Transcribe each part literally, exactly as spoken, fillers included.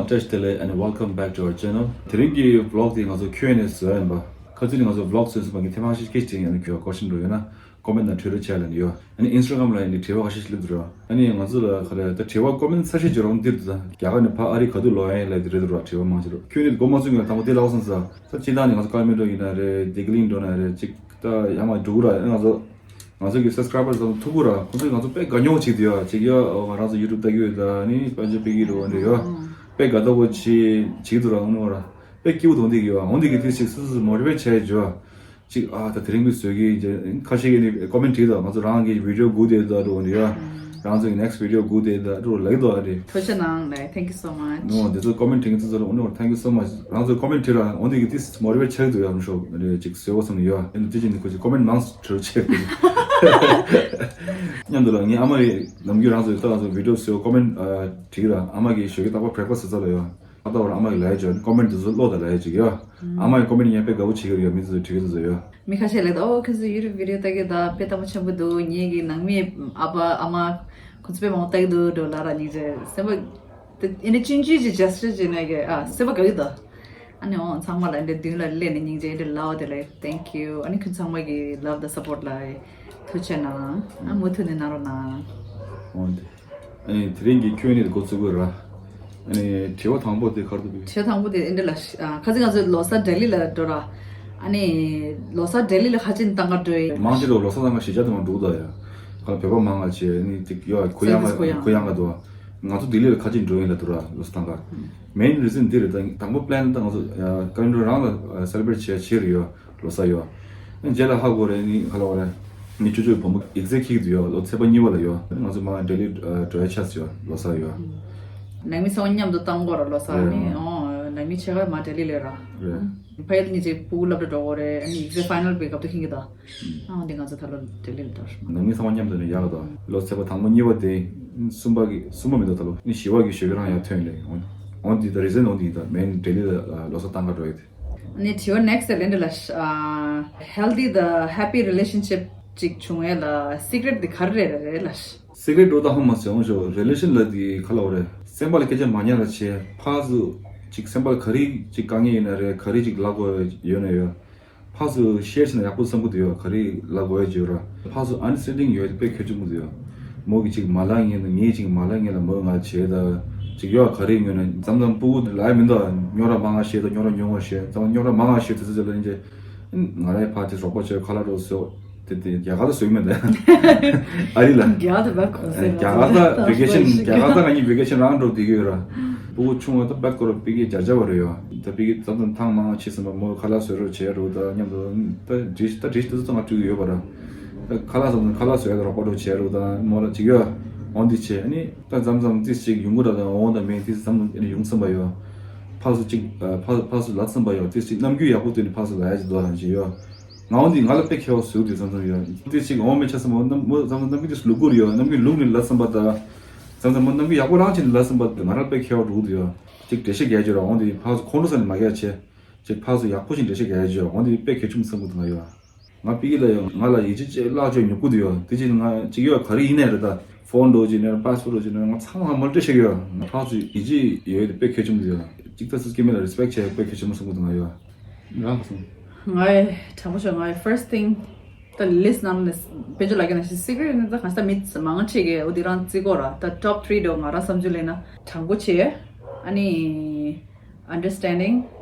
བཀྲ་ཤིས་བདེ་ལེགས། and welcome back to our channel. དེ་རིང་གི་vlog དེ་ང་ཚོ Q and A བཟོ་ཡ་ཡིན་པ། ཁ་སང་ནས་ང་ཚོ་vlog བཟོས་སོང་བ་གི་ཐེངས་མ་ཞིག་སྐད་ཅིག་ཡང་ན་ཁྱོད་question འགྲོ་ཡོད་ན་comment ནང་འཕྲོད་རོགས་བྱས་ལབ་ནས་ཡོད། ཨ་ནི་Instagram ལ་ཡིན་ནི་དྲི་བ་ཁ་ཤས་ཤིག་སླེབས་འདུག་ར། ཨ་ནི་ང་ཚོ་ལ་ག་རེ་ད་དྲི་བ་comment ས་ཤས་ཅིག་རང་འདིར་འདུག་ད་རྒྱ་གར་ནས་ཕ་ཨ་རི་ག་དུས་ལོག་ཡ་ཡིན་ལབ་དེ་རེད་འདུག་ར། དྲི་བ་མང་ཆེ་རོ་Q and A དགོངས་མ་ཚོམ་གྱི་དང་པོ་དེ་ལབ་སོང་ས། ད་སྤྱིར་བཏང་ནས་ང་ཚོ་ཀ་མེ་ཌོ་ཡིན་ན་རེད། དེ་གི་ལིང་འགྲོ་ན་རེད། ཅིག་ད་ཡང་མ་འགྲོ་གི་ར། ང་ཚོ་ང་ཚོ་གི་subscribers ཚོ་ཐུག་གི་ར། ཁོང་ཚོས་ང་ཚོ་དཔེ་དགའ་ཉོ་བྱེད་ཀྱི་འདུག་ཡ། ཅིག་ཡ་ང་རང་ཚོ་YouTube ལྟ་གི་ཡོད་ད། ནི་དཔལ་འབྱོར་སྤེལ་གི་འདུག་འདི་ཡ། དཔེ་དགའ་ད་གོ་ཅི་བྱེད་ཀྱི་འདུག་ར། འོ་ནོ་ར་དཔེ་སྐྱིད་པོ་མཐོང་བསྡད་ཀྱི་ཡོད། འོ་འདི་གི་དུས་ཅིག་སུ་སུ་motivate བྱས་འཇོ། ཅིག་ཨ་ད་དེ་རིང་གི་བཟོས་ཀྱི་ཁ་ཤས་ཀྱི་ནི་comment བྲིས་ད། ང་ཚོ་རང་གི་video སྒུག་བསྡད་ད་འགྲོ་འདི་ཡ། རང་ཚོ་གི་next video སྒུག་བསྡད་ད་འགྲོ་ལབ་ཀྱི་འདུག་ཨ་རེད། ཐུགས་རྗེ་གནང་ལགས། Thank you so much. ནོ་འདི་ཚོ་comment བྲིས་མཁན་ཚོ་ཚོ་ལ་འོ་ནོ་thank you so much. རང་ཚོ་comment བྲིས་ར། འོ་འདི་གི་དུས་motivate བྱས་འདུག་ཡ། མི་ཤོག་རེད་ཅིག་བཟོས་བ་སོང་ཡོད། ཨ་ནི་དེ་ཅིག་ནི་ཁོ་ཅིག་comment མང་སུ་བྲིས་བྱས་མཉམ་དུ་ལ་ངའི་ཨ་མ་ཡི་ནམ་རྒྱུན་རང་ཚོ་ད་ང་ཚོ་video བཟོས་comment བྲིས་ར། ཨ་མ་གི་ཞོགས་ཀས་རྟག་པར་breakfast ཟ་ལ་ཡོད། ཨ་ད་བར་ཨ་མ་གི་ལ་ཡ་ཅོ་comment དེ་ཚོ་ཀློག་ད་ལ་ཡ་ཅིག་ཡོད། ཨ་མ་ཡི་comment ཉན་དཔེ་དགའ་བོ་བྱེད་ཀྱི་ཡོད། མི་ཚོ་བྲིས་ཀྱི་ཚོ་ཡོད། མི་ཁ་ཤས་ལབ་ད་ཨོ་ཁྱོད་ཚོ་YouTube video ལྟ་གི་ད་དཔེ་ཐང་པོ་ཆེན་པོ་འདུག་ངེད་ཀྱི་ནང་མི་ཨ་ཕ་ཨ་མ་ཁོ་ཚོ་དཔེ་མང་པོ་ལྟ་གི་འདུག་འགྲོ་ལ་ར་སྙིང་རྗེ་སེམས་པ་དེ་ཨེ་འདྲ་ཆུང་ཆུང་ཅིག་gesture བྱས་ནས་ཀྱི་ཨ་སེམས་པ་དགའ་གི་འདུག་ཨ་ནི་ཨོ་ཚང་མ་ལ་འདི་མདུན་ལ་སླེབས་ནས་སྙིང་རྗེ་འདི་ལབ་དེ་ལ་thank you. ཨ་ནི་ཁྱོད་ཚང་མ་གི་love དང་support ལ་ཐུགས་རྗེ་གནང་། ཨ་མུ་མཐུད་ནས་གནང་རོགས་གནང་། འོན་ཏེ། ཨ་ནི་དེ་རིང་གི་Q and A དེ་འགོ་བཙུགས་དགོས་ར། ཨ་ནི་དྲི་བ་དང་པོ་དེ་ག་རེ་འདུག་པས། དྲི་བ་དང་པོ་དེ་ཨེ་འདྲ་ལ་ཤ་ཨ་ཁ་སང་ང་ཚོ་ལོ་གསར་ལྡི་ལི་ལ་འགྲོ་ར། ཨ་ནི་ལོ་གསར་ལྡི་ལི་ལ་ཁ་ཅིག་བཏང་ག་འགྲོ་ཡི། མང་ཆེ་རུ་ལོ་གསར་བཏང་ག་གཞིས་ཆགས་དེ་མ་འགྲོ་ད་ཡ། ག་ལ་བོད་པ་མང་ང་བྱས་ནི་ཅིག་ཡོད། གུ་ཡངས་གུ་ཡངས་ག་འདུག་ང་ཚོ་ལྡི་ལི་ལ་ཁ་ཅིག་འགྲོ་ཡིན་ལ་འདུག་ར་ལོ་གསར་བཏང་ག main reason འདི་རེད། ད་དང་པོ་plan ད་ང་ཚོ་ཀ་ལེན་ཌར་རང་ལ་celebrate བྱས་བྱས་རེད་ཡོད། ལོ་གསར་ཡོད། རྗེས་ལ་ཧ་གོ་རེད་ནི་ག་ལ་བ་རེད། ངའི་ཅོ་ཅོའི་བུ་མོ་ཡིག་ཚད་འཁྱེར་གྱི་འདུག་ཡོད། ལོ་ཚེས་པ་གཉིས་པ་ལ་ཡོད། ང་ཚོ་མ་ལྡི་ལི་འགྲོ་ཡ་ཆགས་ཡོད། ལོ་གསར་ཡོད། ནང་མི་ཚང་མ་མཉམ་དུ་བཏང་དགོས་ར་ལོ་གསར་རེད། ནི་ཨོ་ནང་མི་ཆེ་བ་མ་ལྡི་ལི་ལས་ར། རེད། ཕ་ཡུལ་གཉིས་ཀྱི་སྤུ་གུ་སློབ་གྲྭ་འགྲོ་དགོས་རེད། ཨ་ནི་ཡིག་ཚད་final པའི་སྐབས་དུ་ཁེངས་ཀྱི་ད། ཨ་འདི་ང་ཚོ་ད་ལོ་ལྡི་ལི་ལ་འགྲོ། ནང་མི་ཚང་མ་མཉམ་དུ་ནི་ཡག་གི་ད། ལོ་ཚེས་པ་དང་པོ་གཉིས་པ་དེ་གསུམ་པ་གི་གསུམ་པ་མི་འདུག་ད་ལོ་ནི་བཞི་པ་གི་ཞོགས་ཀས་རང་ཡར་ཐོན་ལེ། འོན་འདི་ད་reason འོན་འདི་ད་main ལྡི་ལི་ལ་ལོ་གསར་བཏང་ག་འགྲོ་ཡོད་དེ། ནི་དྲི་བ་next དེ་ལེན་འདྲ་ལ་ཤ་ཨ་healthy དང་happy relationship ཅིག་བྱུང་ཡས་ལ་secret དེ་ག་རེ་རེད་རེད་ལ་ཤ། secret འགྲོ་ད་ཧ་མ་ཟེར་འོང་ཞོག relation ལ་དེ་ག་ལ་བ་རེད། སེམས་པ་ལ་སྐད་ཆ་མ་ཉར་ལ་བྱས་ཕར་ཚུར་ཅིག་སེམས་པ་ལ་ག་རེ་ཅིག་དཀའ་ངལ་ཡིན་ན་རེད། ག་རེ་ཅིག་ལབ་དགོས་ཡོད་ན་ཡོད། ཕར་ཚུར་share བྱས་ན་ཡག་པོ་བསམ་གི་འདུག་ཡོད། ག་རེ་ལབ་དགོས་ཡོད་ཅེ་ར། ཕར་ཚུར་understanding ཡོད་དེ་དཔེ་གལ་ཆེན་པོ་འདུག་ཡོད། མོ་གི་ཅིག་མ་ལབ་ངེས་དང་ངས་ཅིག་མ་ལབ་ངེས་ལ་མོ་ང་བྱས་ད་ཅིག་ཡོད་ག་རེ་ངོས་ནས་མཚམས་མཚམས་སྤུ་གུ་ལབ་མི་འདུག་རྙོག་དྲ་མང་ང་བཤད་དང་རྙོག་དྲ་ཉུང་ང་བཤད་དང་རྙོག་དྲ་མང་ང་བཤད་དུས་ཚོད་ལ་ཡིན་ཅེ། ང་རའི་ཕ་དེ་རོགས་པ་བྱས་ཁ་ལག་རོགས་བཟོས། དེ་དེ་རྒྱ་གར་ལ་བཟོས་མེད་ད། ཨ་རི་ལ། རྒྱ་གར་དུ་བ་གོ་སེ་རྒྱ་གར་ད་vacation རྒྱ་གར་ད་ང་གཉིས་vacation རང་འགྲོ་བསྡད་ཀྱི་ཡོད་ར། སྤུ་གུ་ཆུང་བ་ད་བད་ཀོ་ར་པི་ཀི་བརྒྱ་བརྒྱ་བ་རེད་ཡོད། ད་པི་ཀི་ད་ད་ཐང་མང་ཆེ་སེམས་པ་མོ་ཁ་ལག་བཟོས་རོགས་བྱས་རོགས་ད་མཉམ་དུ་ད་ཌིཤ་ད་ཌིཤ་ད་ཚོ་ང་བཀྲུས་ཡོད་པ་ར། ད་ཁ་ལག་བཟོ་ཁ་ལག་བཟོས་ཡ་ད་རོགས་པ་རོགས་བྱས་རོགས་ད་མོ་ལ་ཅིག་ཡོད། འོང་འདི་བྱས་ཨ་ནི་ད་མཚམས་མཚམས་ཏིས་ཅིག་ཡོང་གི་ར། ད་འོང་ད་མེད་ཏིས་མཚམས་ཨ་ནི་ཡོང་བསམ་པ་ཡོད། ཕར་ཚུར་ཅིག་ཕར་ཕར་ཚུར་ལབ་བསམ་པ་ཡོད། ཏིས་ཅིག་རྣམ་འགྱུར་ཡག་པོ་སྟོན་ནས་ཕར་ཚུར་ལབ་ཡ་ཅིག་འདུག་ཨ་ཅིག་ཡོད། ང་འོང་འདི་ང་ལ་དཔེ་ཁེ་བ་བཟོས་འདུག་མཚམས་མཚམས་ཡོད། ཏིས་ཅིག་འོང་མེད་ཆ་བསམ་པ་མོ་མཚམས་མཚམས་རྣམ་འགྱུར་ཏིས་ལུག་གུར་ཡོད། རྣམ་འགྱུར་ལུག་ནས་ལབ་བསམ་པ་ད། མཚམས་མཚམས་མོ་རྣམ་འགྱུར་ཡག་པོ་རང་བྱས་ནས་ལབ་བསམ་པ་ང་རང་དཔེ་ཁེ་བ་འགྲོ་གི་འདུག་ཡོད། ཅིག་འགྲེལ་བཤད་རྒྱག་རྒྱུ་ར། འོང་འདི་ཕར་ཚུར་ཁོང་ཁྲོ་ཟ་ནས་མ་རྒྱག་བྱས། ཅིག་ཕར་ཚུར་ཡག་པོ་ཞིག་འགྲེལ་བཤད་རྒྱག་ཡ་ཅིག་ཡོད། འོང་འདི་དཔེ་གལ་ཆེན་པོ་བསམ་གི་འདུག་ང་ཡོད། ང་པི་ཀི་ལ་ཡང་ང་ལ་ཡིད་ཆེས་བཅས་བརླག་བཅས་ཉོབ་ཀུ་དུ་ཡོད། དེ་ཕྱིན་ང་གཅིག་ཡོད་ག་རེ་ཡིན་ནའི་རེད་ད། ཕོན་འགྲོ་གཅིག་ནས་པཱ་སི་པོར་འགྲོ་གཅིག་ནས་ང་ཚང་མ་མོལ་ཏེ་ཤེས་ཡོད། ང་ཕར་ཚུར་ཡིད་ཆེས་ཡོད་དེ་དཔེ་གལ་ཆེན་པོ་དུ་ཡོད། གཅིག་ད་སུ་སྐྱེ་མེད་ལ་རེ་སི་པེག་བྱས་དཔེ་གལ་ཆེན་པོ་གསུང་གི་འདུག་ང་ཡོད། རང་ག་སོང་། ང་དྲང་པོ་ཤོད་ང་first thing ད་ལིས་ནང་ནས་དཔེ་འཇོག་ལ་རྒྱ་ན་ཞིག་secret ནི་ད་གང་ལྟར་མི་མང་ཆེ་གས་འོ་དེ་རང་བརྩི་གོ་ར། ད་top three འགྲོ་ང་རང་བསམ་ཚུལ་ལས་ན་དྲང་པོ་བྱས་ཨ་ནི། understanding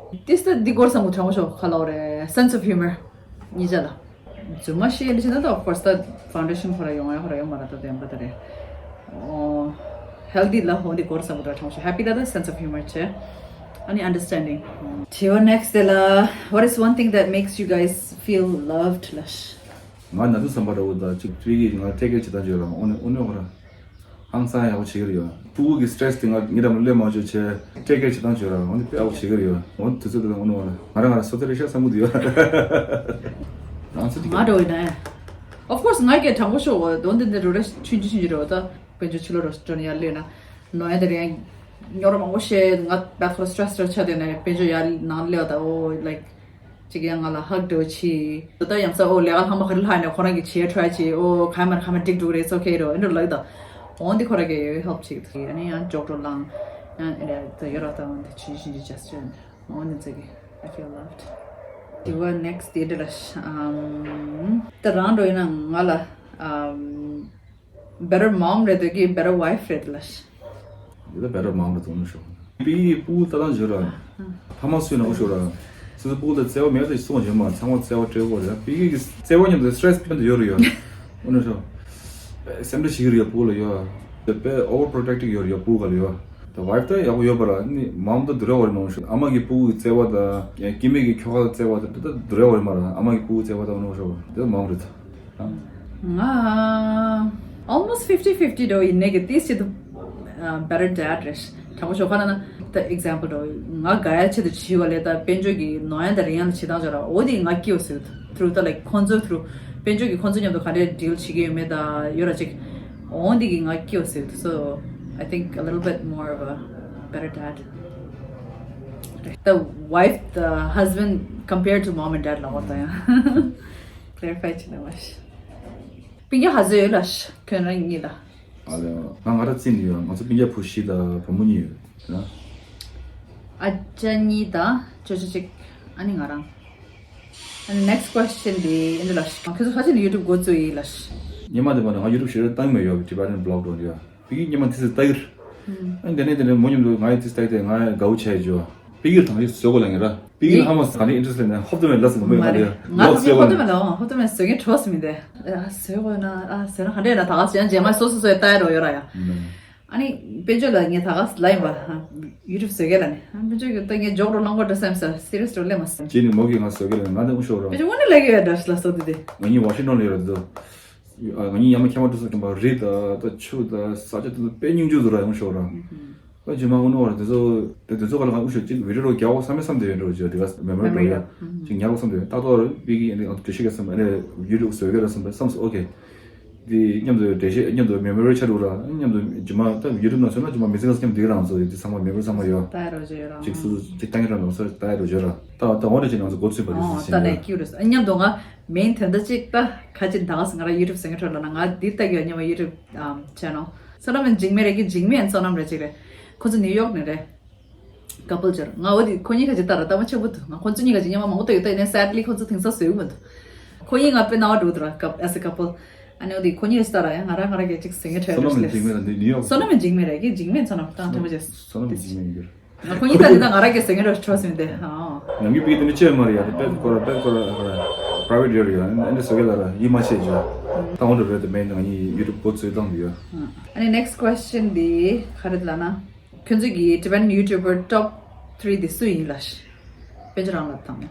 ཏིས་ད་འདི་སྐོར་བསམ་གོ་དྲང་པོ་ཤོག་ག་ལ་བ་རེད། sense of humor གཉིས་ཆ་ལ། རྫུན་མ་བཤད་ལེ་ཆེ་ན་ད་of course ད་foundation ཁོ་ར་ཡོང་ཡ་ཁོ་ར་ཡོང་མ་ར་ད་དེ་ཡང་པ་ད་རེད། ཨོ་healthy ལ་ཧོ་འདི་སྐོར་བསམ་གོ་ད་དྲང་པོ་ཤོག happy ད་ད་sense of humor བྱས། ཨ་ནི་understanding དྲི་བ་next དེ་ལ། What is one thing that makes you guys feel loved ལ། ང་ན་དུ་བསམ་པ་ར་འོ་ད་ཅིག་ཕྲུ་གུ་ང་take care བྱེད་སྟངས་བརྗོད་ལ་འོ་ནི་འོ་ནི་ཁོ་ར། ཧང་སང་ཡག་པོ་བྱེད་ཀྱི་རེད་ཡ། སྤུ་གུ་གི་stress དེ་ང་ངེད་འགྲམ་ལ་སླེབས་མ་བཅུག་བྱས་take care བྱེད་སྟངས་བྱོས་ར། འོ་འདི་དཔེ་ཡག་པོ་བྱེད་ཀྱི་རེད་ཡ། འོ་དུས་ཚོད་དེ་ལ་འོ་ནི་འོ་ལ་ང་རང་ང་རང་སོ་ཐེ་རེ་ཤ་བསམ་གི་འདུག་ཡ། རང་ཚོ་དེ་ང་འགྲོ་ཡིན་ན་ཡ། Of course ང་གི་དྲང་པོ་ཤོད་འོ་དོན་དེ་འདི་རུ་ར་ཆུན་ཆུན་ཆུན་ཆུན་རེད་འོ་ད། དཔལ་འབྱོར་ཕྱི་ལོགས་ར་འགྲོ་ནས་ཡར་སླེབས་ན། ནོ་ཡ་དེ་རེད་ཡ། ཉོ་ར་མང་པོ་བཤད་ང་བད་ཁོ་stress ར་ཆ་དེ་ནས་དཔལ་འབྱོར་ཡར་ནང་སླེབས་ད་འོ་like གཅིག་ཡང་ང་ལ་hug འགྲོ་ཆི། ད་ཡང་ས་ཨོ་ལས་ཀ་ལྷག་མ་ག་རེ་ལྷག་ནས་ཁོ་རང་གི་བྱེད་try ཆི་ཨོ་ག་མར་ག་མར་འགྲིག་འགྲོ་རེད། it's okay རོ་ཨེ་འགྲོ་ལག་ད། འོན་ཏེ་ཁོ་རང་གི་help ཆི་ཨ་ནི་ཡང་ཇོག་འགྲོ་ལང་། ཡང་ཨེ་རེད་ད་ཡོད་ར་ད་འོན་ཏེ་ཇི་བཞིན་གྱི་just འོན་ཏེ་ཙི་གི I feel loved. དེ་བ་next དེ་འདྲ་ལ་ཤ་ཨམ། ད་རང་འགྲོ་ཡིན་ན་ང་ལ་ཨམ། better mom རེད་འདོད་ཀྱི་better wife རེད་ལ་ཤ། འདི་ལ་better mom རེད་འདུག་ནུ་ཤོག་པི་ཡི་སྤུ་གུ་ལྟ་སྟངས་བརྗོད་ར། ཕ་མ་སུ་ཡིན་ན་འུ་ཤོག་ར། སོ་སོ་སྤུ་གུ་ལ་བརྩེ་བ་མེད་ཚེ་སོང་བྱུང་མ་ཚང་མ་བརྩེ་བ་སྤྲད་དགོས་རེད། པི་ཡི་གི་བརྩེ་བ་མཉམ་དུ་stress ཕན་ཡོད་རེད་ཡ། འུ་ནུ་ཤོག་སེམས་ཁྲལ་བྱེད་ཀྱི་རེད་ཡ་སྤུ་གུ་ལ་ཡ། དཔེ་over protective ཡོད་རེད་ཡ་སྤུ་གུ་ག་ལ་ཡ། ད་wife ད་ཡག་པོ་ཡོད་པ་ར་ནི་mom ད་བསྡུར་ཡག་ཡོད་རེད་མ་འུ་ཤོག་ཨ་མ་གི་སྤུ་གུ་གི་བརྩེ་བ་ད་སྐྱེ་དམན་གི་ཁྱོ་ག་ལ་བརྩེ་བ་ད་ད་བསྡུར་ཡག་ཡོད་རེད་མ་ར། ཨ་མ་གི་སྤུ་གུ་བརྩེ་བ་ད་འུ་ནུ་ཤོག་ད་mom རེད་ད། ང་almost fifty fifty འགྲོ་ཡིན་ནའི་གི་ཏིས་ཆེད་དུ་better dad རེད། དྲང་པོ་ཞོག་ཁ་ན་ན་ད་example འགྲོ་ང་དགའ་ཡ་ཆེད་དུ་བྱིས་པ་ལས་ད་དཔལ་འབྱོར་གྱི་ནོར་ཡ་ད་རིང་ཡ་ད་བྱེད་སྟངས་ཅོ་ར་འོ་དེ་ང་སྐྱིད་པ་ཟེར་ཐུར་ད་like ཁོང་ཚོ་ཐུར་དཔལ་འབྱོར་གྱི་ཁོང་ཚོ་མཉམ་དུ་ག་འདྲས་deal བྱེད་ཀྱི་ཡོད་མེད་ད་ཡོད་ར་ཅིག་འོ་དེ་གི་ང་སྐྱིད་པ་ཟེར། So I think a little bit more of a better dad. The wife, the husband compared to mom and dad ལ་འོ་ད་ཡང་clarify བྱེད་ན་མ་ཤེས། སྤུན་ཀྱག་ག་ཚོད་ཡོད་ལ་ཁྱོད་རང་གཉིས་ལ། ཨ་ལེ། ང་ང་ར་རྩིས་ནི་ཡོད། ང་ཚོ་སྤུན་ཀྱག་བུ་བཞི་དང་བུ་མོ་གཉིས་ཡོད་ན། ཨ་ཅག་གཉིས་དང་ཅོ་ཅོ་གཅིག་ཨ་ནི་ང་རང་། ཨ་ནི་next question དེ་ཨ་ནི་ལ་ཁྱོད་ཚོ་ཁ་ཆེ་ནས་YouTube འགོ་བཙུགས་ཡིན་ལ། སྔོན་མ་དེ་མ་ནི་ང་YouTube ཞེ་དྲག་བཏང་མེད་ཡོད་Tibetan vlog འགྲོ་འདི་ཡ། ཕ་གི་སྔོན་མ་དེ་ཚོ་ལྟ་གིར། ཨ་ནི་དེ་ནས་དེ་ནས་མོ་མཉམ་དུ་ང་ཡི་དེ་ལྟ་གི་དེ་ང་ཡི་དགའ་བོ་བྱས་ཡོད། པི་ཀིར་དང་ཡིག་བཟོ་དགོས་ལ་ངེ་ར། པི་ཀིར་ཧ་མ་ག་ནས་interest ལས་ནས་ཧོབ་ཏེ་མེད་ལ་སི་མ་མོས་ང་ལ་ཡ། ང་ལོག་ཚོད་ཧོབ་ཏེ་མེད་ལ་ཧོབ་ཏེ་མེད་བཟོ་མཁན་གྲོགས་སུ་མི་འདུག་ཨ་བཟོ་དགོས་ན་ཨ་བཟོ་ན་ག་འདྲས་ན་ད་ག་ཟེར་ན་རྗེས་མ་སོ་སོ་སོའི་ལྟ་ཡ་རོ་ཡོད་ར་ཡ། ཨ་ནི་དཔལ་འབྱོར་ལ་ངས་ད་ག་ལ་ཡིན་པ་YouTube བཟོ་གས་ལ་ནི་ཨ་དཔལ་འབྱོར་གྱི་ལྟ་ངས་འཇོག་རོ་ལང་གོ་འདྲ་བསམ་ས་serious འགྲོ་ལས་མ་སོང་། རྗེས་ནས་མོ་གིས་ང་བཟོ་གས་ལ་ང་ནི་དབུ་ཤོར་ར། དཔལ་འབྱོར་དངོས་གནས་ལ་གི་ཡོད་འདྲ་ལ་སོ་དེ་དེ། ང་གཉིས་Washington ལ་ཡོད་ར་དེ་ཚོ། ང་གཉིས་ཡ་མ་ཁྱད་མ་འགྲོ་ས་ཁྱོད་པ་རི་དང་ད་ཆུ་དང་ས་ཆ་དེ་ཚོ་དཔེ་སྙིང་རྗེ་བཟོ་ར་ཡོང་ཤོག་ར། ཨ་ཇི་མ་འུ་ནོ་བར་དེ་ཚོ་དེ་དེ་ཚོ་ག་ལ་ང་དབུ་ཤོར་གཅིག་video རོ་རྒྱག་འོ་བསམ་མེད་བསམ་དེ་ཡོད་འགྲོ་ཇི་དེ་ག་memory རོ་ཡ་གཅིག་ཉར་འོ་བསམ་དེ་ཡོད། ཏག་ཏག་རེད་པི་ཀི་ཨ་ནི་འགྲེལ་བཤད་རྒྱག་བསམ་ཨ་ནི་YouTube བཟོ་གི་ར་བསམ་པ་བསམ་སོང་། ཨོ་ཁེ། དེ་མཉམ་དུ་འགྲེལ་བཤད་མཉམ་དུ་memory ཆགས་འགྲོ་ར་མཉམ་དུ་ཇི་མ་ད་YouTube ནང་ཚོ་ན་ཇི་མ་མི་ཚེ་ག་མཉམ་དེ་རང་ཚོ་དེ་ཚང་མ་memory ཚང་མ་ཡོད། ད་རོ་ཇི་ཡོད་ར་གཅིག་སུ་གཅིག་ཏང་གི་ར་ནང་ཚོ་ད་རོ་ཇི་ར་ད་ད་འོ་ན་ཅི་ནང་ཚོ་འགོ་ཚུགས་པ་རེད། ད་ནས་ཀྱུ་རེད་མཉམ་དུ་ང་main དོན་དག་ཅིག་ད་ཁ་ཅིག་ད་ག་ང་ར་YouTube བཟོ་མཁན་ཁྲོད་ལ་ན་ང་འདི་ལྟ་གི་ཡོད་སྙམ་པ་YouTube channel། བསོད་ནམས་འཇིགས་མེད་རེད་ཀྱི་འཇིགས་མེད་བསོད་ནམས་རེད་ཅིག་རེད། ཁོ་ཚོ་ནིའུ་ཡོག་ནས་རེད། couple ཅིག་རེད། ང་འོ་དེ་ཁོ་གཉིས་ཁ་ཅིག་ལྟ་ར་ལྟ་མ་ཆེན་པོ་འདུག་ང་ཁོ་ཚོ་གཉིས་ཁ་ཅིག་སྙན་མ་མང་པོ་ལྟ་ཡོད་ལྟ་ཡིན་ནའི་sadly ཁོ་ཚོ་དེང་སང་བཟོ་གི་མི་འདུག་ཁོ་གཉིས་ང་དཔེ་སྣང་བ་འགྲོ་འདུག་ར་as a couple། ཨ་ནི་འོ་དེ་ཁོ་གཉིས་ཁ་ཅིག་ལྟ་ར་ཡང་ང་ར་ང་ར་གི་ཅིག་ཟེར་མཁན་བསོད་ནམས་འཇིགས་མེད་ར་འདི་ནིའུ་ཡོག་བསོད་ནམས་འཇིགས་མེད་རེད་ཀྱི་འཇིགས་མེད་བསོད་ནམས་བཏང་ཐུབ་པ་ཅིག་བསོད་ནམས་འཇིགས་མེད་ཡིན་གྱི་རེད། ང་ཁོ་གཉིས་ལྟ་ནི་ད་ང་ར་གི་ཟེར་མཁན་ར་ཁྲོ་སོང་སྟེ་ཨ། ནམ་རྒྱུན་པི་ཀི་དེ་འདྲ་བྱས་མ་རེད་ཡ་དེ་དཔེ་ཁོ་ར་དཔེ་ཁོ་ར་private ཡོད་རེད་ཡ་ཨ་འདྲ་ཟེར་གི་ལ་ར་ཡིད་མ་ཆེས་ཀྱི་ཡ། ད་འོ་འདྲ་རེད་དེ་མེད་ང་གཉིས་YouTube འགོ་ཚུགས་སྟངས་དེ་ཡ། ཨ་ནི་next question དེ་ག་རེ་ལབ་ན། ཁྱོད་ཚོ་གི་Tibetan YouTuber top three དེ་སུ་ཡིན་ལ་ཤི། དཔེ་ཆ་རང་ལ་དང་།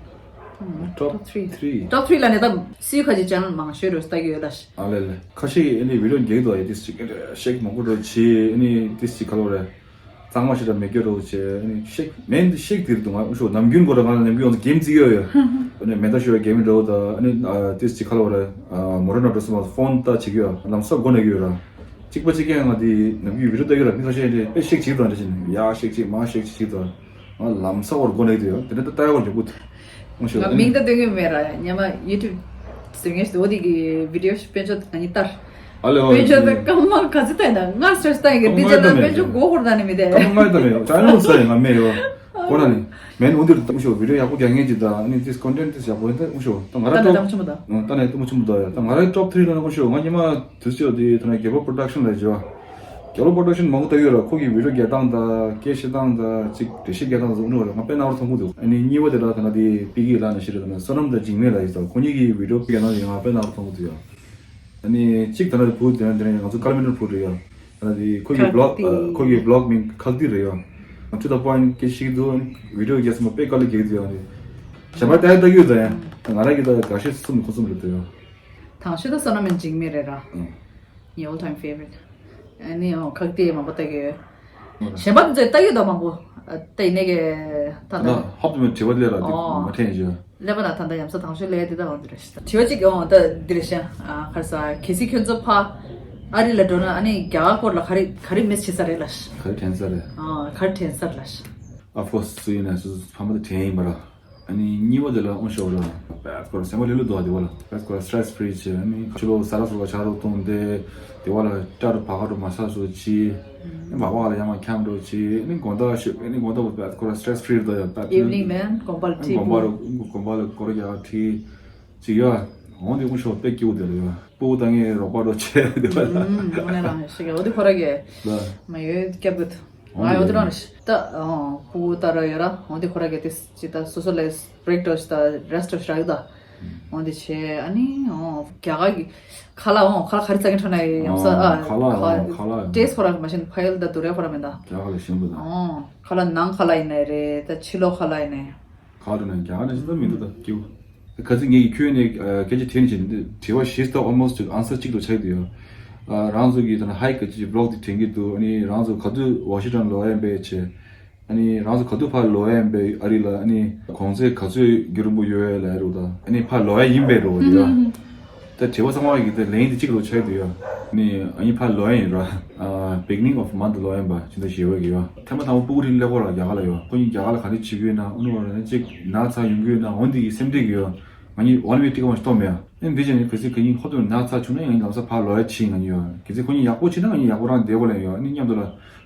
top three top three ལ་ནས་ད་སུའི་ཁ་ཅིག་channel མང་ཤོས་རུ་ལྟ་གི་ཡོད་ལ་ཤི། ཨ་ལེ་ལེ་ཁ་ཤས་ཀྱིས་ཨ་ནི་video རྒྱག་གི་འདུག་ཡ་དེ་ཅིག་ཤེག་མང་པོ་འགྲོ་བྱེད་ཨ་ནི་དེ་ཅིག་ག་ལོ་རེད། གཙང་མ་ཞེ་དྲག་མེད་སྐྱོ་རོ་བྱེད་ཨ་ནི་ཤེག་མེན་དེ་ཤེག་དེ་རེད་འདུག་ང་ཨུ་ཤོ་ནམ་རྒྱུན་གོ་ར་ང་ལ་ནམ་རྒྱུན་ང་ཚོ་གེམ་རྩི་གི་ཡོད་ཡ། ཨ་ནི་མེ་ད་ཤོ་ཡ་གེམ་འགྲོ་ད་ཨ་ནི་དེ་ཅིག་ག་ལོ་རེད། མོ་ར་ན་འགྲོ་སོང་ཕོན་ལྟ་བྱེད་ཀྱི་ཡོད་ལམ་སང་སྒོ་ནས་གི་ཡོད་ར། གཅིག་པ་གཅིག་རྐྱང་ང་དེ་ནམ་རྒྱུན་བི་ཌིའོ་ལྟ་གི་ར་མི་ཁ་ཤས་དེ་དཔེ་ཤེག་བྱེད་འདུག་འདྲ་བྱེད་ནས་ཡ་ཤེག་བྱེད་མ་ཤེག་བྱེད་ད། ང་ལམ་སང་བར་སྒོ་ནས་དེ་ཡོད་དེ་འདྲ་ད་ལྟ་ཡ་བར་མྱུ་གུ་ཐུག་ཨུ་ཤོ་ང་མིང་ད་སྟོན་གི་མེད་ར་ཉི་མ་YouTube ཟེར་མཁན་ཞིག་འོ་དེ་གི་བི་ཌིའོ་ཞིག་དཔེ་མཆོག་ང་གཉིས་ལྟར། ཨ་ལེ་ཨོ་དཔེ་མཆོག་ད་སྐར་མ་ག་ཚོད་ལྟ་ཡིན་ན་ང་stress ལྟ་ཡིན་གི་དེ་རྗེས་ན་དཔེ་མཆོག་མགོ་འཁོར་ད་ནི་མི་དེ། སྐར་མ་ལྟ་མེད་ཡོད་ཅ་ནོ་ས་ཡིན་ང་མེད་ཡོད་ཁོ་ན་ནི་མེན་འོ་དེ་ལྟ་མི་ཤོག་བི་ཌིའོ་ཡག་པོ་རྒྱག་མཁན་ཅིག་ད་ཨ་ནི་དེ་content དེ་ཡག་པོ་ཡིན་ད་ཨུ་ཤོ་ད་ང་ར་ལྟ་ནས་top ལྟ་མ་ཆུང་མོ་ད་ལྟ་ནས་ལྟ་མ་ཆུང་མོ་ད་ཡ་ད་ང་རའི་top three ལ་ན་ཨུ་ཤོ་ང་ཉི་མ་དུས་ཚོད་དེ་ད་ན་རྒྱལ་པོ་production ལ་བརྗོད་རྒྱལ་པོ་production མང་པོ་ལྟ་གི་ཡོད་ར་ཁོ་གི་བི་ཌིའོ་རྒྱག་སྟངས་ད་སྐད་བཤད་སྟངས་ད་ཅིག་འགྲེལ་བཤད་རྒྱག་སྟངས་ད་ཟུག་ནོ་ར་ང་དཔེ་སྣང་བར་མཐོང་གི་འདུག་ཨ་ནི་གཉིས་པ་དེ་ལ་ད་ན་དེ་པི་ཀི་ལ་ན་ཤི་ར་ད་ན་བསོད་ནམས་ད་འཇིགས་མེད་ལ་ཡིན་ད་ཁོ་གཉིས་ཀྱི་བི་ཌིའོ་རྒྱག་སྟངས་ཡིན་ང་དཔེ་སྣང་བར་མཐོང་གི་འདུག་ཡ། ཨ་ནི་གཅིག་ད་ན་བུ་དེ་ན་དེ་ན་ང་ཚོ་ཀལ་མི་ནར་བུ་རེད་ཡ། ད་ན་དེ་ཁོ་གི་ཁག་བི་ལོག་ཏི། ཁོ་གི་བི་ལོག་མིང་ཁག་ཏི་རེད་ཡ། To the point སྐད་ཤིག་འདུག་བི་ཌིའོ་རྒྱག་སོང་པ་དཔེ་དཀའ་ལས་རྒྱག་གི་འདུག་ཡ་ནི། གཞན་པ་ལྟ་ཡ་ལྟ་གི་ཡོད་ད་ཡ། ད་ང་རང་གི་ད་དགའ་ཤོས་གསུམ་ནི་ཁོ་གསུམ་རེད་འདུག་ཡ། དང་ཤོས་ད་བསོད་ནམས་འཇིགས་མེད་རེད་ར། ཨང་། ངའི་all time favorite། ཨ་ནི་ཨོ་ཁག་ཏི་མང་པོ་ལྟ་གི་ཡོད། གཞན་པ་ཚོས་ལྟ་གི་ད་མང་པོ་ལྟ་ཡིན་ནའི་གི་ད་ད་ད་ཧོབ་ཏུ་མེད་དྲི་བ་ལས་ར་འདི་ཨོ་མ་དྲན་ཞུ། ལེ་པ་ན་ད་ད་ཡམ་ས་དང་ཤོས་ལས་འདི་ད་འོང་འདི་རེད་ཤི་ད་དྲི་བ་གཅིག་ཨོ་ད་འདི་རེད་ཤི་ཨ་ཁར་ས་གལ་སྲིད་ཁྱོད་ཚོ་ཕ་ཨ་རི་ལ་འགྲོ་ན་ཨ་ནི་རྒྱ་གར་སྐོར་ལ་ག་རེ་ག་རེ་མིས་བྱེད་ས་རེད་ལ་ཤི། ག་རེ་དྲན་ས་རེད། ཨ་ག་རེ་དྲན་ས་རེད་ལ་ཤི། Of course སུ་ཡིན་ན་སུ་ཕ་མ་དེ་དྲན་ཡིན་པ་ར། ཨ་ནི་གཉིས་པ་དེ་ལ་འོང་ཤོག་ལ། བས་ཁོ་ར་སེམས་པ་ལྷོད་ལྷོད་འདུག་དེ་བ་ལ། བས་ཁོ་ར་སི་ཊེ་རེ་སི་ཕི་རི་བྱས། ཨ་ནི་ཕྱི་ལོགས་ས་ར་སོ་ག་ཆ་རོགས་གཏོང་དེ། དེ་བ་ལ་སྐྲ་རུ་བག་ཁ་རུ་མ་ས་སོ་ཅི། ཨ་ནི་བག་བག་ལ་ཡང་མ་འཁྱམ་འགྲོ་ཅི། ཨ་ནི་དགོང་དག་ཤོད། ཨ་ནི་དགོང་དག་བས་ཁོ་ར་སི་ཊེ་རེ་སི་ཕི་རི་འདུག་ཡ། བས་ཨི་ཝི་ནིང་ནས་དགོན་པ་ལ་ཁྲིད། དགོན་པ་རུ་དགོན་པ་ལ་སྐོར་རྒྱག་ཁྲིད། ཅིག་ཡ། འོང་དེ་འོང་ཤོག་དཔེ་སྐྱིད་པོ་དེ་ལ་ཡོད། སྤུ་གུ་ད་ངས་རོགས་པ་རོགས་བྱས་དེ་བ་ལ། ཨུམ། འོ་ནས་རང་ཤི་ག་འོ་དེ་ཁོ་ར་གས། ལ། མ་ཡོད་སྐྱབས་གུད། འོང་ང་ཡོད་དེ་དེ་རང་ཤི་ད། འོ་སྤུ་གུ་ད་ར་ཡོད་ར། འོ་དེ་ཁོ་ར་གས་དེ་ཅི་ད་སོ་སོ་ལས་བྷི་རེག་ཏོ་ཤི་ད་རེ་སི་ཊོ་ཤི་རག་ད། འོ་དེ་བྱས། ཨ་ནི་འོ་རྒྱ་གར་གི་ཁ་ལག་འོ་ཁ་ལག་ག་རེ་རྩ་གི་འཕྲོ་ན་ཡོད་ཡོང་ས། ཨ་ཁ་ལག་འོ་ཁ་ལག་ཊེ་སི་ཊི་ཁོ་ར་མ་ཤེས་ཕ་ཡལ་ད་དུ་རེ་ཁོ་ར་མེད་ད། རྒྱ་གར་ལ་ཞིམ་པོ་ད། འོ་ཁ་ལག་ནང་ཁ་ལག་ཡིན་ནའི་རེད། ད་ཕྱི་ལོགས་ཁ་ལག་ཡིན་ནའི། ག་རེ་ན་རྒྱ་གར་ནས་ཅི་ལྟར་མི་འདུག་ད་སྐྱིད་པོ། ག་ཚོད་ངས་ཀྱི་ཁྱོད་ནས་སྐད་ཆ་དྲིས་ནས་བྱས་ནས་དྲི་བ་བཞི་ལྟར་ཨོལ་མོ་སི་ཊི་ཨན་སར་གཅིག་ཏུ་ཆགས་ཀྱི་འདུག་ཡ། རང་ཚོ་གི་ད་ན་ཧའི་ག་ཅི་བི་ལོག་དེ་དྲན་གྱི་འདུག་ཨ་ནི་རང་ཚོ་ག་དུས་ཝ་ཤིང་ཊོན་ལོག་ཡ་ཡིན་པས་བྱས། ཨ་ནི་རང་ཚོ་ག་དུས་ཕར་ལོག་ཡ་ཡིན་པས་ཨ་རི་ལ། ཨ་ནི་གོང་ཚད་ག་ཚོད་རྒྱུན་རིང་པོ་ཡོད་ཡ་ལ་ཡ་རུ་ད། ཨ་ནི་ཕར་ལོག་ཡ་ཡིན་པས་རུ་ཡ། ད་དྲི་བ་ཚང་མ་གི་ད་ལན་དེ་གཅིག་ལོ་ཆགས་འདུག་ཡ། ནི་ཨ་ནི་ཕར་ལོག་ཡ་ཡིན་ར། ཨ་beginning of month ལོག་ཡ་ཡིན་པ་ཅི་འདྲ་ཞེས་འོས་ཀྱི་ཡ། ཐེངས་མ་དང་པོ་སྤུ་གུ་རིང་སླེབས་གོ་ར་རྒྱ་གར་ལ་ཡ། ཁོ་གཉིས་རྒྱ་གར་ལ་ག་འདྲ་བྱེད་ཀྱི་ཡོད་ན། ཨ་ནི་བར་ན་གཅིག་ན་ཚ་ཡོང་གི་ཡོད་ན། འོན་ཏེ་གི་སེམས་ཁྲལ་གི་ཡ། ང་གཉིས་ཝན་ཝེ་ཊི་ཀེཊ་མ་ཞིག་གཏོང་མེད་ཡ། ཨ་ནི་འདི་བྱས་ནས་གལ་སྲིད་ཁོ་གཉིས་ཧོབ་ཏུ་ན་ཚ་བྱུང་ན་ང་གཉིས་ལམ་སང་ཕར་ལོག་ཡ་བྱེད། ང་གཉིས་ཡ། གལ་སྲིད་ཁོ་གཉིས་ཡག་པོ་བྱེད་ན་ང་གཉིས་ཡག་པོ་རང་བསྡད་དགོས་ལ་ཡ། ཨ་ནི་མཉམ་དུ་ལ་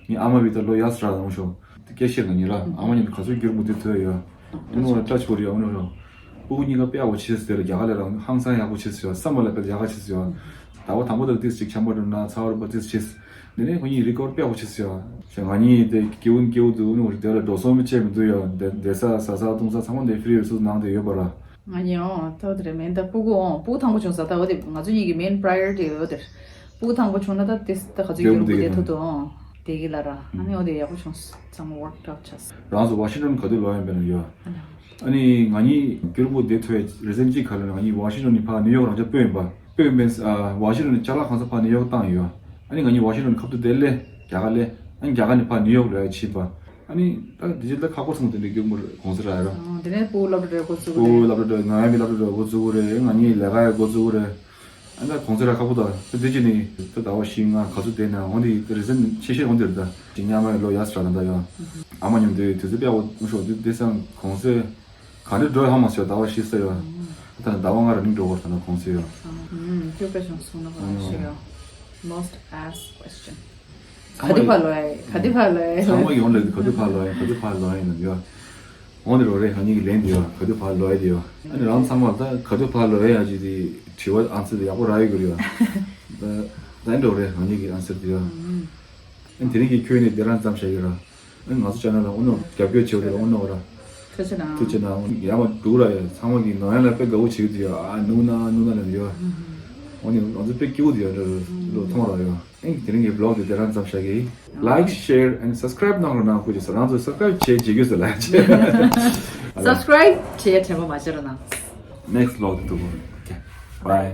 ངའི་ཨ་མ་བི་ད་ལོ་ཡ་སི་ར་ལ་འོང་ཤོག་དེ་སྐད་བཤད་ང་གཉིས་ར། ཨ་མ་མཉམ་དུ་ག་ཚོད་རྒྱུན་རིང་པོ་བསྡད་ཐུབ་ཡ། ཨ་ནི་ང་ལ་ཊ་ཆི་བོ་རེད་ཡ། འོང་ཤོག་སྤུ་གུ་གཉིས་ཀ་དཔེ་ཡག་པོ་བྱེད་ཟེར། རྒྱ་གར་ལ་རང་ཧང་སང་ཡག་པོ་བྱེད་ཟེར། བསམ་པ་ལ་དཔེ་ཡག་ག་བྱེད་ཟེར། ཟླ་བ་དང་པོ་དེར་ཏིས་ཅིག་འཆམ་པོ་འགྲོ་ན་ཚ་བ་རུ་པ་ཏིས་བྱེད། འདི་ནས་ཁོ་གཉིས་རི་ཀོ་བར་དཔེ་ཡག་པོ་བྱེད་ཟེར། ཞེས་ང་གཉིས་དེ་སྐྱིད་པོ་སྐྱིད་པོ་འདུག་ཨ་ནི་འོ་དེ་ལ་འགྲོ་སོང་མི་བྱེད་མི་འདུག་ཡ། བསྡད་བསྡད་ས་ཟ་ས་འཐུང་ས་ཚང་མ་དེ་ཧྥི་རི་རི་སོ་སི་ནང་དེ་ཡོད་པ་ར། ང་གཉིས་འོ་ཐོག་དེ་རེད་མིན་ད་སྤུ་གུ་འོ་སྤུ་གུ་ཐང་པོ་བྱུང་ས་ད་འོ་དེ་ང་ཚོ་གཉིས་ཀྱི་མེན་པ་རའི་ཡོ་རི་ཊི་འོ་དེ་རེད། སྤུ་གུ་ཐང་པོ་བྱུང་ན་ད་དེ་ད་ག་ཚོད་རྒྱུན་རིང་པོ་བསྡད་ཐུབ་འདུག་ཨོ་དེ་གི་ལ་ར། ཨ་ནི་འོ་དེ་ཡག་པོ་བྱུང་སོང་། ཚང་མ་ཝོརཀ་ཨའུཊ་ཆགས་སོང་། རང་ཚོ་ཝ་ཤིང་ཊོན་ག་དུས་ལོག་ཡིན་པས་ན་ཡོད། ཨ་ནི་ཨ་ནི་ང་གཉིས་རྒྱུན་རིང་པོ་བསྡད་ཐུབ་པའི་རི་ཛན་གཅིག་ག་ལ་ང་གཉིས་ཝ་ཤིང་ཊོན་ནས་ཕར་ནིའུ་ཡོག་རང་ཅག་སྤོས་ཡིན་པ། སྤོས་ཡིན་པས་ཝ་ཤིང་ཊོན་ནས་ཅ་ལག་གང་ས་ཕར་ནིའུ་ཡོག་བཏང་ཡོད། ཨ་ནི་ང་གཉིས་ཝ་ཤིང་ཊོན་ནས་ཁ་ཐུག་དེ་སླེབས་རྒྱ་གར་སླེབས། ཨ་ནི་རྒྱ་གར་ནས་ཕར་ནིའུ་ཡོག་ལ་ཕྱིན་པ། ཨ་ནི་ད་དེ་རྗེས་ད་ཁག་པོ་ཚང་མ་དེ་འདྲའི་རྒྱུན་རིང་པོ་གོང་ས་ར་ཡོད། ཨོ་དེ་ནས་སྤུ་གུ་སློབ་གྲྭ་འགྲོ་འགོ་བཙུགས་སྤུ་གུ་རེད། སློབ་གྲྭ་འགྲོ་ནང་ཡང་མི་སློབ་གྲྭ་འགྲོ་འགོ་བཙུགས་རེད། ང་གཉིས་ལས་ཀ་ཡང་འགོ་བཙུགས་རེད། ཨ་ནི་ད་གོང་ཚད་ར་ཁག་པོ་ད་ད་འདི་ཅི་ནི་ད་ཟླ་བ་བཞི་ལྔ་ག་ཚོད་བསྡད་ན་འོ་འདི་རི་ཛན་ཆེ་ཤོས་འོ་འདི་རེད། ད་ཅི་སྔོན་མ་ལོ་ཡ་སི་ར་ད་ད་ཡོད། ཨ་མ་མཉམ་དུ་དུས་ཚོད་དཔེ་ཡག་པོ་ཤོག་དུས་དེ་སང་གོང་ཚད་ག་འདྲ་འགྲོ་ཡོད་ཧ་མ་སོང་། ཟླ་བ་བཞི་ཙམ་ཡོད། ད་ཟླ་བ་ལྔ་ར་ནི་འགྲོ་བར་ད་ན་གོང་ཚད་ཡོད། ཨུམ་ཁྱོད་དཔེ་བྱུང་སོང་ན་ཧ་ཤེས་ཡོད། Most asked question. ག་དུས་ཕར་ལོག་ཡ། ག་དུས་ཕར་ལོག་ཡ། ཚང་མ་ཡོང་ལ་ག་དུས་ཕར་ལོག་ཡ། ག་དུས་ཕར་ལོག་ཡ་ཡིན་ནམ་ཡོད། འོང་དེ་རོ་རེད། ང་གཉིས་ཀྱི་ལན་དེ་ཡོད། ག་དུས་ཕར་ལོག་ཡ་དེ་ཡོད། ཨ་ནི་རང་ཚང་མ་ད་ག་དུས་ཕར་ལོག་ཡ་ཡ་ཅི་དེ་དྲི་བ་ཨན་སར་དེ་ཡག་པོ་རག་ཡོད་གི་རེད་ཡ། ད་ད་འགྲོ་རེད། ང་གཉིས་ཀྱི་ཨན་སར་དེ་ཡོད། ཨ་ནི་དེ་རིང་གི་ཁྱོད་ནི་དེ་རང་ཙམ་བྱ་གི་ར། ཨ་ནི་ང་ཚོ་ཅ་ནལ་ལ་ཨོ་ནོ་རྒྱབ་སྐྱོར་བྱེད་རེད། ཨོ་ནོ་ར། ཐུགས་རྗེ་གནང་། ཐུགས་རྗེ་གནང་། ཡ་མ་འགྲོ་ར་ཡ། ཚང་མ་གི་ནོར་ཡང་ལ་དཔེ་དགའ་བོ་བྱེད་ཀྱི་འདུག་ཡ། ཨ་ནུ་ན་ནུ་ན་ལ་ཡ། ཨོ་ནི་ང་ཚོ་དཔེ་སྐྱིད་པོ་འདུག་ཡ། ལོ་མཐོང་ར་ཡ། ཨེ་དེ་རིང་གི་བི་ལོག་དེ་དེ་རང་ཙམ་བྱ་གི། Like, share and subscribe གནང་རོགས་གནང་། ཁུ་ཅི་ས་རང་ཚོ་སབ་སི་ཀ་རའིབ་བྱེད་བྱེད་རྒྱུ་ཟེར་ལ་བྱེད། སབ་སི་ཀ་རའིབ་བྱེད་དྲན་པ་མ་བརྗེད་རོགས་གནང་། Next vlog དུ་འགྲོ་དགོས། Okay, bye.